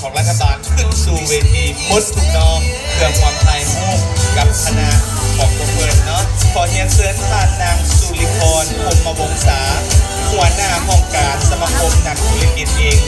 ຂອງລັດຖະບານຂຶ້ນສູ່ເວທີໝົດທຸກນ້ອງ ເພື່ອຮ່ວມຖ່າຍຮູບກັບຄະນະຂອງພວກເພິ່ນເນາະ. ຂໍຮຽນເຊີນທ່ານນາງ ສຸລິພອນ ພົມມະວົງສາ ຫົວໜ້າຫ້ອງການສະມາຄົມນັກທຸລະກິດເອງ